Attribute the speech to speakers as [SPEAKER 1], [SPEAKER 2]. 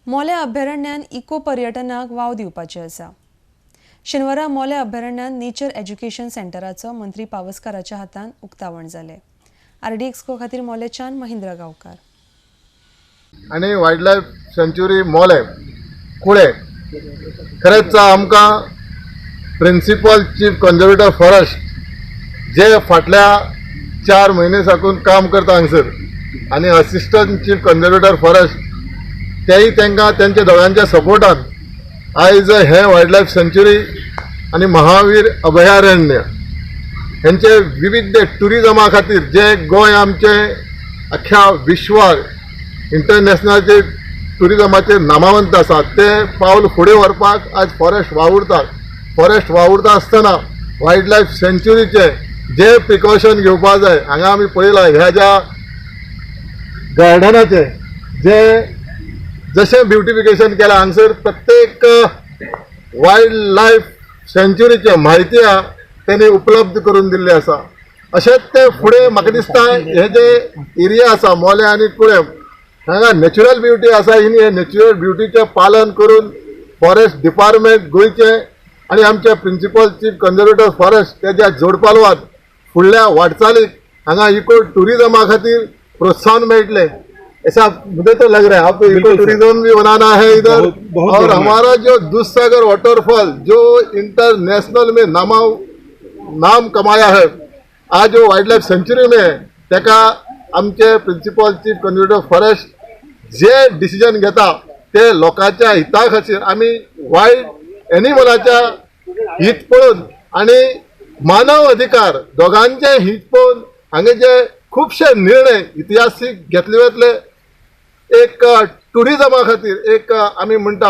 [SPEAKER 1] मोलें अभयारण्यान eco पर्यटनाक वाव दिवपाचें आसा. शेनवारा मोलें अभयारण्यान नेचर एज्युकेशन सेंटराचो मंत्री पावसकाराच्या हातान उक्तावण जालें. आरडी एक्सको खातीर मोलेच्यान महेंद्र गांवकार.
[SPEAKER 2] आनी वायल्ड लायफ सँच्युरी मोलें कुळे खरेंच आमकां प्रिन्सिपल चीफ कन्जर्वेटर फॉरेस्ट जे फाटल्या 4 म्हयने साकून काम करता हांगसर आनी असिस्टंट चीफ कन्जर्वेटर फॉरेस्ट तेय तांकां तेंच्या दोगांच्या सपोर्टान आयज हे वायल्ड लायफ सँच्युरी आनी महावीर अभयारण्य हेंचे विविध ट्युरिजमा खातीर जे गोंय आमचें अख्ख्या विश्वार इंटरनॅशनलाचे ट्युरिजमाचे नामावंत आसा ते पावल फुडें व्हरपाक आज फॉरेस्ट वावुरतात. फॉरेस्ट वावुरता आसतना वायल्ड लायफ सँच्युरीचे जे प्रिकॉशन घेवपा जाय हांगा आमी पळयलां ह्या ज्या गार्डनाचें जे जशें ब्युटिफिकेशन केलां हांगसर प्रत्येक वायल्ड लायफ सँच्युरीचे म्हायती आहा तेणी उपलब्ध करून दिल्ली आसा. अशेंच ते फुडें म्हाका दिसता हे जे एरिया आसा मोलें आनी कुळें हांगा नॅचरल ब्युटी आसा ही नॅचरल ब्युटीचें पालन करून फॉरेस्ट डिपार्टमेंट गोंयचें आनी आमचे प्रिन्सिपल चीफ कन्जर्वेटर फॉरेस्ट तेज्या जोडपालवान फुडल्या वाटचालीक हांगा इको ट्युरिजमा खातीर प्रोत्साहन मेळटलें ऐसा मुझे तो लग रहा है. आपको इको टूरिज्म भी बनाना है इधर
[SPEAKER 3] बहुत, बहुत
[SPEAKER 2] और हमारा जो दूधसागर वाटरफॉल जो इंटरनेशनल में नाम कमाया है आज जो वाइल्ड लाइफ सेंचुरी में है ताका आमचे प्रिन्सिपल चीफ कन्जर्वेटर फॉरेस्ट जे डिसिजन घेता ते लोकांच्या हिता खातीर आमी वायल्ड एनिमलाच्या हित पळोवन आनी मानव अधिकार दोगांचे हित पळोवन हांगा जे खुबशे निर्णय इतिहासीक घेतले वतले एक ट्युरिजमा खातीर एक आमी म्हणटा